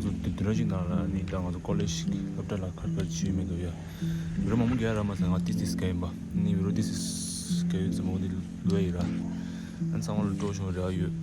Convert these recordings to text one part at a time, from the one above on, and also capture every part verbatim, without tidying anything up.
དུ་དུ་ར་ཞིག་ནང་ལ་ནི་ད་ང་ཚོ་ཀོ་ལེཇ་སློབ་གྲྭ་ལ་ཁར་ཁར་ཆུ་མེད་འདུག་ཡ། བི་རོ་མང་པོ་རྒྱག་ར་མ་ཟ། ང་ཏིས་ཏིས་རྒྱག་ཡིན་པ་ནི་བི་རོ་ཏིས་ཏིས་རྒྱག་ཡོད་ཙམ་པོ་འདི་ལོས་ཡིན་ར། ཨན་ཚང་མ་ལ་སྤྲོ་ཤོག་རེ་བ་ཡོད།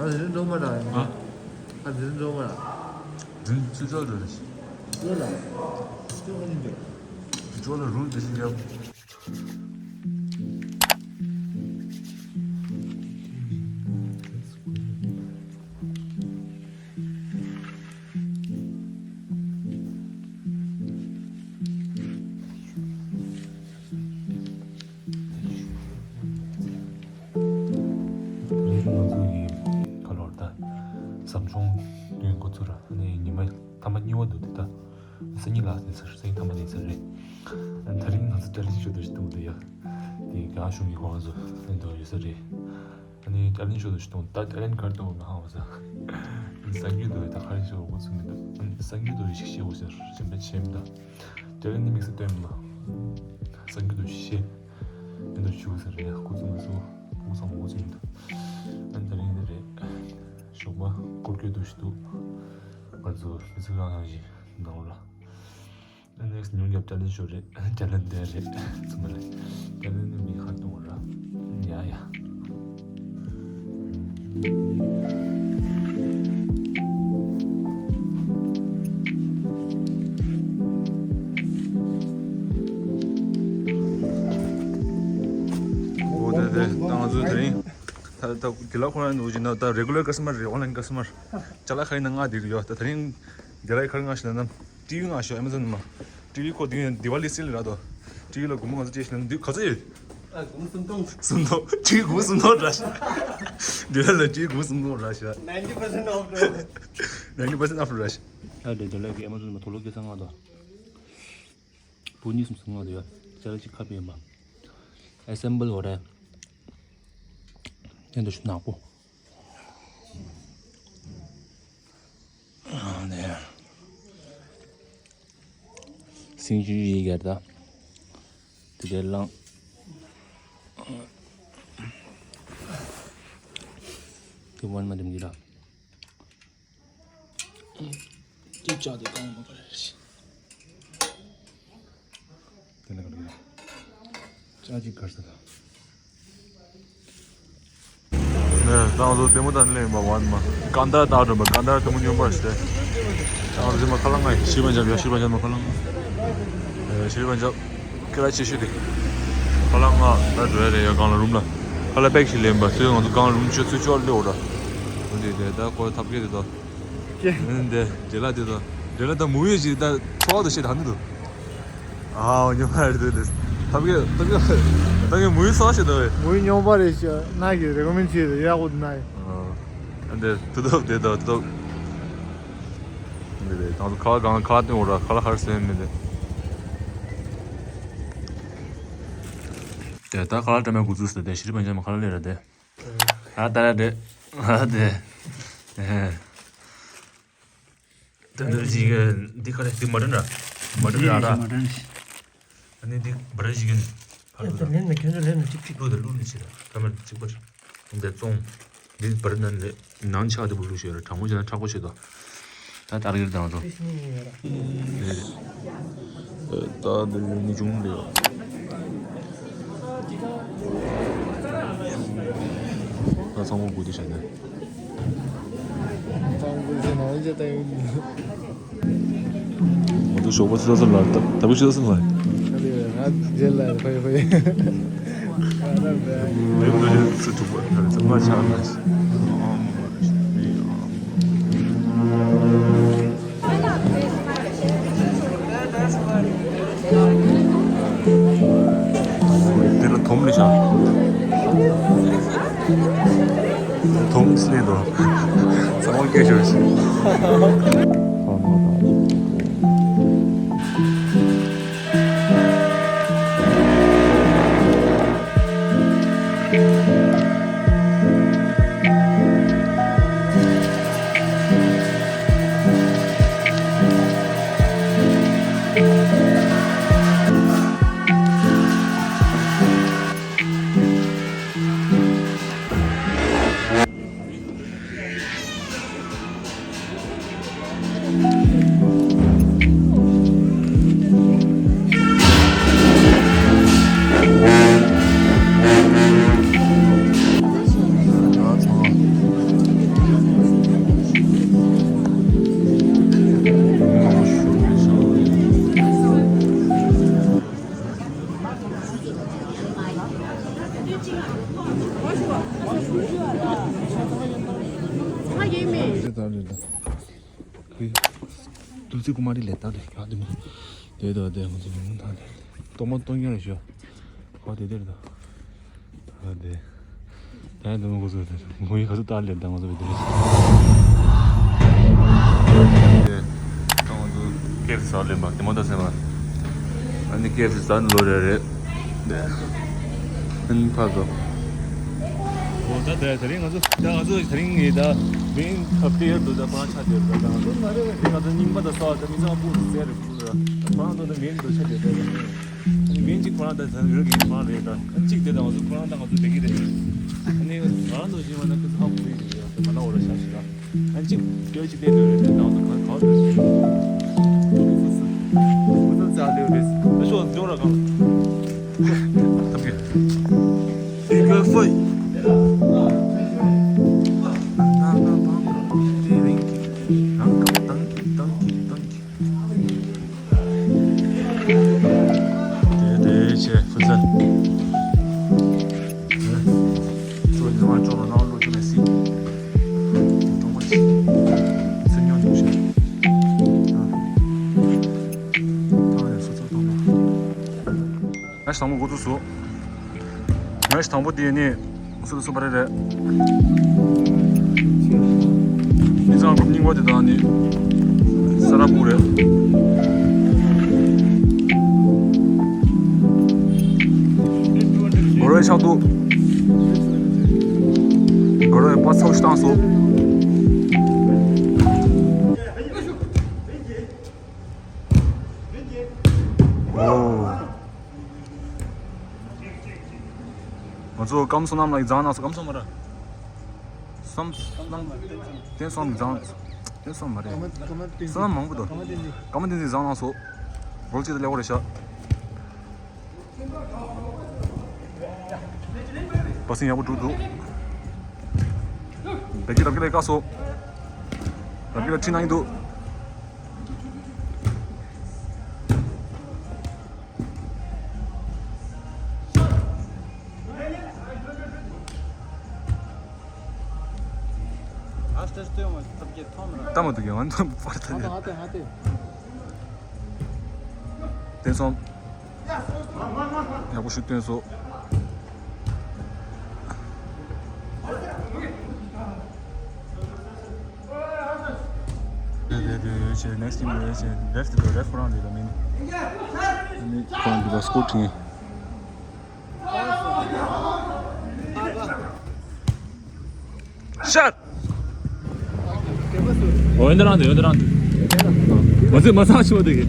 ཨ་རེ་འགྲོ་མ་ར། ཨ། ཨ་རེ་འགྲོ་མ་ར། དྲིན་ཆུ་ཅོག་འགྲོ་རེ། ཅོག་ལ། ཅོག་ག་ནས་འགྲོ། ཅོག་ལ་རུལ་དེ་ཞིག་ཡབ། ད་རེས་ང་ཚོ་ཡི་ཁ་ལོར་ད་ཟམ་ཆུང་བཏོན་འགོ་ཚུགས་ར། ཨ་ནི་ཉི་མ་ཐ་མ་གཉིས་པ་འདུག་དེ་ད་སང་ཉིན་ལ་ཟེར་ཟེར། སང་ཉིན་ཐ་མ་ནས་ཟེར་རེད། ཨ་ནི་ད་རིང་ང་ཚོ་ཅ་ལེན་ཞུ་འདོད་ཞིག་འདུག་འདི་ཡ། དེ་རྒྱ་གཞུང་གི་ཁོང་ཚོ་ཨ་འདུག་ཡོད་ས་རེད། ཨ་ནི་ཅ་ལེན་ཞུ་འདོད་ཞིག་འདུག་ད་ཅ་ལེན་གར་འདུག་ང་ཧ་གོ་ས། ཨ་ནི་སང་ཉིན་འདུག་ད་གར་ཞུ་འགོ་ཚུགས་མི་འདུག་ཨ་ནི་སང་ཉིན་འདུག་ཞིག་ཤེས་འོ་ཟེར་གཞན་པ་བྱེད་མི་འདུག་ཅ་ལེན་ནི་དམིགས་བསལ་བཏོན་མ། སང་ཉིན་འདུག་ཤེས། ཨེ་འདུག་ཞུ་ཟེར་རེད། ཁོ་ཚོ་ང་ཚོ་ཕུགས་བསམ་མང་པོ་ཅིག་འདུག་ཨ་ནི་ད་རིང་འདི་རེད། ཞོགས་པ་སྐོར་སྐྱོད་འདུག་ཞིག་འདུག་ང་ཚོ་མི་ཚེ་གང་ཡང་ཞིག་འདང་ལ། ཨ་ནི་ནེགསི་ཉུང་རྒྱབ་ཅ་ལེན་ཞུ་རེད། ཅ་ལེན་འདི་རེད། ཚང་མ་ལ་ཅ་ལེན་ནི་མི་ཁར་གཏོང་བ་ར། ཡ་ཡ། འོ་དེ་དེ་ད་ང་ཚོ་དེ་རིང་ད་ད་དགེ་ལགས་ཁོ་རང་འདུག་ཅིག་ན་ད་རེ་གུ་ལར་ཀ་སི་ཊ་མར་རེད། ཨོན་ལན་ཀ་སི་ཊ་མར། ཅ་ལག་ཁ་ཡིན་ན་ང་དེ་རེད་ཡོད། ད་དེ་རིང་དགེ་ལགས་ཁ་རང་ང་ཞིག་ལ་ན། ཊི་ཝི་ང་ཞོ་ཨེ་མ་ཛོན་མ། ཊི་ཝི་ཁོ་དེ་ཡང་དི་ཝ་ལི་སེལ་ར་དོ། ཊི་ཝི་ལ་སྒོར་མོ་ང་ཚོ་སྤྲད་ཤིང་ན་འདི་ག་ཚོད་ཡོད། ཨ་སྒོར་མོ་སུམ་སྟོང་། སུམ་སྟོང་། ཊི་ཝི་སྒོར་མོ་སུམ་སྟོང་ར་ཤ། དེ་ལ་ཊི་ཝི་སྒོར་མོ་སུམ་སྟོང་ར་ཤ། ninety percent off ར། ninety percent off ར་ཤ། ཨ་དེ་དེ་ལ་གི་ཨེ་མ་ཛོན་མ་དོ་ལོ་གི་ས་ང་དོ། བུ་གཉིས་གསུམ་སུ་ང་དོ་ཡ། ཅ་ལག་ཅིག་ཁ་པི་ཡིན་པ། ཨེ་སེམ་བལ་འོ་རེ། དེ་འདུག་ཤུ་ནག་པོ། ཨ་ནི། སིང་ཆུ་ཡི་གེར་ད། དེ་གའི་ལང་། དེ་ཝན་མ་དེ་མི་ར། དེ་ཅག་དེ་གང་མ་ག་རེ་རེད། དེ་ལ་ག་རེ་རེད། ཅག་ཅིག་གར་ས་ད། ནས་ཏང་ཚོ་ལྟད་མོ་ལྟ་ནས་ལེན་པ་ཝན་མ། ཀན་ཏར་ལྟ་འགྲོ་པ། ཀན་ཏར་ལྟད་མོ་སྨྱོན་པ་ཞིག་སྟེ། ཏང་ཚོ་མ་ཁ་ལག་ང་ཤི་བ་འཇབ་ཡ། ཤི་བ་འཇབ་མ་ཁ་ལག་ང་། ཤི་བ་འཇབ། ཁ་ལག་ཆེ་ཤོས་དེ། ཁ་ལག་ང་ད་འགྲོ་ཡ་རེད་ཡ། གང་ལ་རུམ་ལ། ཁ་ལག་པེག་ཞིག་ལེན་པ། ཚུལ་ང་ཚོ་གང་ལ་རུམ་ཆོད་ཚུལ་ཅོག་ལེ་འོ་ར། འོ་དེ་དེ་ད་ཁོ་ཐབ་ཀེ་དེ་ད། ཀེ། འདི་འདྲེ་ལ་དེ་ད། འདྲེ་ལ་ད་མུ་ཡོད་ཅིག་ད་ཚོགས་དུ་ཤེས་ད་ནི་འདུག་ཨའོ་ཉོ་མ་རེད་དེ་དེ། ཐབ་ཀེ་ཐབ་ཀེ་ཐབ་ཀེ་མུ་ཡི་སོགས་ཤེས་ད་བས། མུ་ཡི་ཉོ་པ་རེད་ཤག་ན་གི་རེ་ཀོ་མེན་ཆེ་དེ་ཡག་པོ་འདུག་ན་ཡི། ཨ་འདི་ཐུ་ཐོབ་དེ་ད་ཐུ་ཐོབ། འདི་དེ་ད་ཁ་གང་ཁ་ཏོན་འོ་ར། ཁ་ལ་ཁར་སེམས་མི་དེ། དེ་ད་ཁ་ལ་བཀྲ་མའི་འགོ་ཚུགས་ཟེར་དེ་ཤི་རི་པན་ཅང་མ་ཁ་ལ་ལེ་ར་དེ། ཨ་ད་ར་དེ། ཨ་དེ། ཨེ། དེ་འདྲ་ཞིག་འདི་ག་རེ། འདི་མ་ཏན་ར། མ་ཏན་ར་ར། མ་ཏན་ཞིག་ཨ་ནི་འདི་བ་ར་ཞིག་ཨེ་ད་ལེན་ན་ཁྱོད་ཚོ་ལེན་ན་གཅིག་གཅིག་བླུགས་དང་བླུགས་ནི་ཞིག་ར། ད་མར་གཅིག་པ་ཞིག་འདི་བཙོང་། འདི་བ་ར་ནང་ལས་ནང་ཆགས་དེ་བུ་བླུགས་ཞིག་ར། གྲང་མོ་བྱས་ན་མཁྲེགས་པོ་བྱེད་དོ། ད་ཏར་གིར་དང་ཚོ། ད་འདི་ནི་ཅུང་འདི། ཚང་མ་སྒུག་བསྡད་བཞག་ནས། ཚང་མ་སྒུག་བསྡད་ན་འོན་ཅི་ལྟ་ཡོད། ང་ཚོ་ཞོགས་པ་ཆུ་ཚོད་གསུམ་ལ་ད་ལྟ་བུ་ཆུ་ཚོད་གསུམ་ལ། ཨ་ལས་ང་རྗེས་ལ་ཕ་ཡི་ཕ་ཡི། ང་རང་ད། ཡོད་ལ་ཡོད་ཚུལ་ཐུག་པ་ད་རེས་ཚང་མ་ཆགས་ན། དེ་ལ་དོམ་ལས་བྱ། དོམ་སླེབས་འདུག་ཚང་མ་སྐད་ཤོར་ཞིག་ཁོས་དུས་ཚོད་དགུ་མ་རེད་ལས་བཏང་རེད་ག་དུས་མ་དེ་དོ་དེ་ང་ཚོ་མི་མང་ཐང་རེད། གཏོར་མ་གཏོང་མཁན་རེད་ཤོ། ཁོ་དེ་དེ་རེད་དོ། ཨ་དེ། ད་ཡང་དུ་མ་གོ་ཚོད་དེ་ངོ་ཡི་ག་ཚོད་ལྟར་ལས་ད་ང་ཚོ་བི་དེ་རེད། དེ། ད་ང་ཚོ་ཀེབ་ཟ་ལེན་པ་དེ་མ་ད་སེམས་པ། ཨ་ནི་ཀེབ་ཟ་ལོ་རེ་རེད། དེ། ཨ་ནི་ཕ་གོ། འོ་ད་དེ་དེ་རིང་ང་ཚོ་ད་ང་ཚོ་དེ་རིང་ངེད་ད་མིན་ཁབ་ཏེ་ཡར་དུ་ད་པང་ཆ་དེ་རུ་ད་ང་ཚོ་ང་ཚོ་རྙིང་པ་ད་སོགས་ད་མི་ཚང་པོ་རུ་ཟེར་རེ་ཕུལ་ར་ད་པང་དུ་ད་མིན་དུ་ཆ་དེ་ད་ཨ་ནི་མིན་གཅིག་ཁོ་རང་ད་ད་ཡོད་གི་ཁོ་རང་རེད་ད་ཨ་ནི་གཅིག་དེ་ད་ང་ཚོ་ཁོ་རང་ད་ང་ཚོ་བསྡད་གི་རེད། ཨ་ནི་ང་རང་ཚོ་ཞིག་མ་ན་ཁོ་ཚོ་ཧ་གོ་གི་རེད་ད་མ་ན་འོ་ར་ཤག་ཤིག་ད། ཨ་ཅིག་སྐྱོ་ཅིག་བལྟས་འདུག་རེད་དེ་དང་དུ་གང་གང་རེད། ཁོ་ཚོ་རྩ་ལེའུ་རེད། ཨ་ཤོག་འཇོག་ར་གང་། ཐབས་ཀྱི། ཨི་ཀ་ཧྥེ། ན་ན་པང་པ་དེ་རིང་གི་རང་གང་བཏང་གི་བཏང་གི་བཏང་གི། དེ་དེ་ཆེ་ཕུ་ཚན། ཁྱོད་ཉི་མ་ཅོག་ལ་ནང་ལོ་ཅོག་ལ་སྲིད། གྲོགས་པོ་ཆེ། སེམས་མྱོང་འདུག་ཤག་ཐང་ནས་སོ་སོ་གཏོང་ན། ང་ཞིག་དང་པོ་འགོ་ཚུགས་སོ། ང་ཞིག་དང་པོ་དེ་ནི། སུ་སུ་བ་རེ་རེད། མི་ཚང་སྒྲུབ་རྙིང་པ་དེ་དག་ནི་ས་ར་བུ་རེད། གོ་རོའི་ཕྱག་ཏུ། གོ་རོའི་པ་ཚོགས་ཤིག་བཏང་སོ། ཨོ། ང་ཚོ་སྐམ་སོ་ནམ་ལ་ཡི་རྫང་ནང་སོ་སྐམ་སོ་མ་ར། སོམ་སོ་ནམ་བསྟན་སོམ་རྫང་། བསྟན་སོམ་མ་རེད། སོ་ནམ་མང་པོ་འདུག་སྐམ་བསྟན་འཛིན་རྫང་ནང་སོ། རོལ་ཅིག་ཏུ་ལེགས་པོ་རེད་ཤག་པ་སིང་ཡག་པོ་འགྲུབ་འདུག་བདག་གི་རབ་ཀྱི་ལས་ཀ་སོ། རབ་ཀྱི་ལ་ཁྲིད་གནང་གི་འདུག་ཨ་སྟེ་སྟེ་མ་ཐབ་ཀྱི་ཐོམ་ར། ལྟ་མ་ཐུབ་ཀྱི་ང་ཚོ་པར་ཐ་ཧ་ཏེ་ཧ་ཏེ་ཧ་ཏེ། བསྟན་སོང་། ཡག་པོ་ཞིག་བསྟན་སོང་། དེ་དེ་དེ་ཡོད་ཆེ་next team ཡོད་ཆེ་left དེ་ref ཁོ་རང་འདི་ལ་མིན། ནི་ཁོ་རང་འདི་ལ་score བྲིས། Shot! འོ་འདི་རང་འདི་འོ་འདི་རང་འདི། མ་ཚད་མ་ཚང་ཞུ་བ་འདི་གི།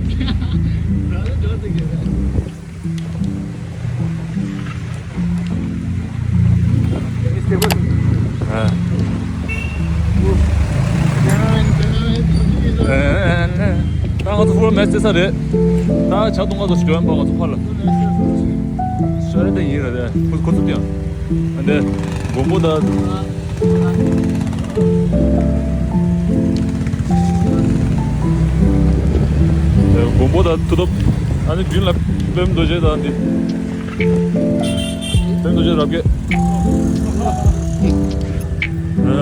ཨ། ད་ང་ཚོ་ཧྥུ་ལ་མེ་ཆི་རྩེ་ས་རེད། ད་ཇ་འཐུང་ག་ཚོ་ཞིག་འགྲོ་ཡོང་པ་ང་ཚོ་ཕར་ལ། ཤོར་རེ་ད་ཡིན་རེད་དེ་ཁོ་ཁོ་ཚོ་དེ་ཡང་། ཨ་འདི་མགོན་པོ་ད། ཐུ་ཐོབ། ཨ་ནི་རྒྱུན་ལ་པདྨ་རྡོ་རྗེ་དང་འདི། པདྨ་རྡོ་རྗེ་རབ་རྒྱས།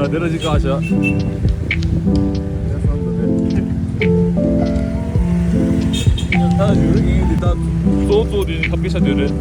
ཨ་དེ་ར་ཅིག་བཀག་བཞག་ད་ཡུ་རིག་ཡིན་འདི་ད་གཙོ་བོ་གཙོ་བོ་དེ་ནི་ཐབ་ཀའི་ཆ་དེ་རེད།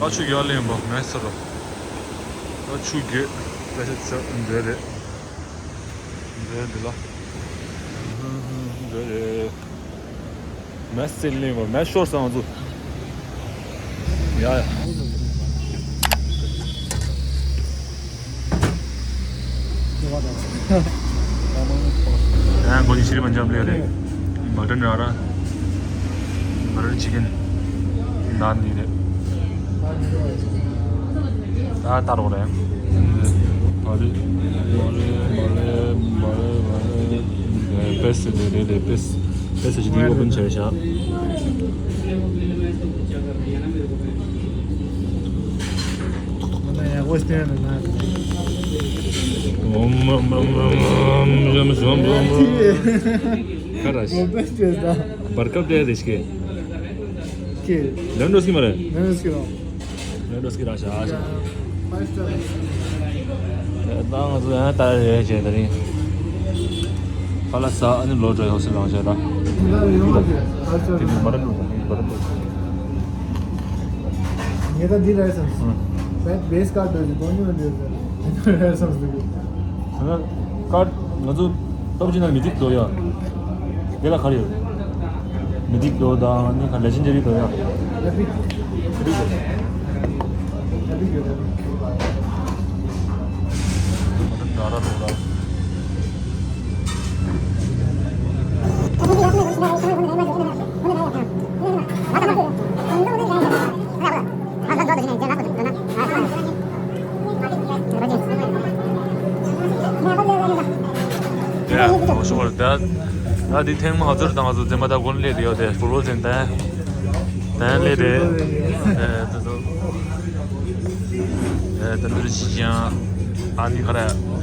ཨ་ཆུ་རྒྱག་ལེན་པ་མེད་ས་ར། ཨ་ཆུ་རྒྱུ་ད་ཆ་ཆ་འདྲ་རེད། འདྲ་འདི་ལ། འདྲ་རེད། མེ་སེ་ལེན་པ་མེ་ཤོར་སང་ཚུ། ཡ་ཡ། ཡང་གོ་ནི་ཤི་རི་མ་འཇམ་ལེ་རེད། མ་ཏན་ར་ར། མ་ཏན་ཅི་ཀན། འདི་རེད། ད་ལྟ་རོགས་རེད། མ་རེད། མ་རེད། མ་རེད། མ་རེད། མ་རེད། པེ་སི་རེད། རེད། རེད། པེ་སི། པེ་སི་ཞིག་འདི་ཨོ་པན་བྱས་བཞག་ཁ་ར་ཤི། བར་སྐབས་དེ་རེ་ཤི་ཀེ། ལན་འགྲོ་སྐྱིད་མ་རེད། ལན་འགྲོ་སྐྱིད་རོ། ལན་འགྲོ་སྐྱིད་ར་ཤ་ཤ། ད་ང་ཚོ་ཡང་ད་རེ་བྱས་ད་རིང་། ཁ་ལག་ཟ་ཨ་ནི་ལོ་འགྲོ་ཡོང་སྲིད་ལང་བྱས་ད། དེ་ནི་མ་ར་འགྲོ་ད་རིང་མ་ར་འགྲོ། ངས་ད་འདི་རེད་བསམ། ཨང་། བེ་སི་ཀར་འདོད་ཀྱི་གཏོང་ཉོ་འདི་རེད་བསམ་ཟེར་གི། ད་ནི་ཀར་ང་ཚོ་སྟོབས་ཆེན་ན་མི་ཐིག་འདོད་ཡ། དེ་ལ་ག་རེ་ཡོད། མི་ཐིག་འདོད་དང་ནི་ག་ལེ་ཇེན་ཌ་རི་འདོད་ཡ། ཨེ་པིག་ཨེ་པིག་འདོད། ཨེ་པིག་ཡོད་རེད། ད་ར་རོ་ར། ཡ། ཨོ་ཤོར་ད། ད་འདི་ཐེངས་མ་ཧ་ཙར་དང་ང་ཚོ་འཛེམ་པ་ད་གོན་ལེ་རེད་ཡོད་དེ་ཕུར་བོ་ཟིན་ད། ད་ལེ་རེད། ཨེ་ད་ཚོ། ཨེ་ད་འདིར་ཅི་ཡང་ཨ་ནི་ཁ་ར་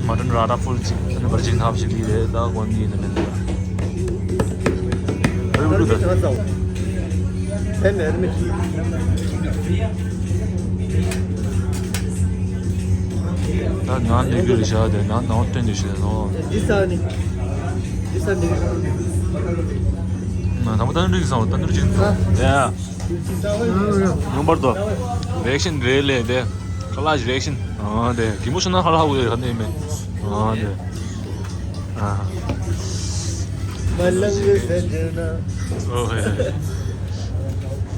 མ་ཏན་ར་ར་ཕུལ་ཅིག་ཨ་ནི་བར་ཅིག་ཐབ་ཞིག་ལི་རེད་ད་གོན་ནི་ནི་མེད་ད། ཨ་རུ་ད། ད་ནང་ནས་གུ་རེ་བཞག་དེ་ནང་ནང་སྟོན་དེ་ཤེས་ནོ། འདི་ས་ནི། འདི་ས་ནི། ང་དང་པོ་ད་འདྲི་གི་སང་ད་འདྲི་གི་ཡ། ཡོང་པར་དོ། རེག་ཤིན་རེད་ལེ་དེ། ཁ་ལག་རེག་ཤིན། ཨ་དེ་གི་མོ་ཤོ་ན་ཧ་ལ་ཧ་གོ་ཡོད་ཁ་ནས་མེད། ཨ་དེ། ཨ། མ་ལང་གི་ཟེར་འདྲེ་ན། ཨོ་ཧེ།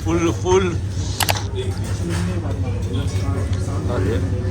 ཕུལ་ཕུལ། ཨ་དེ།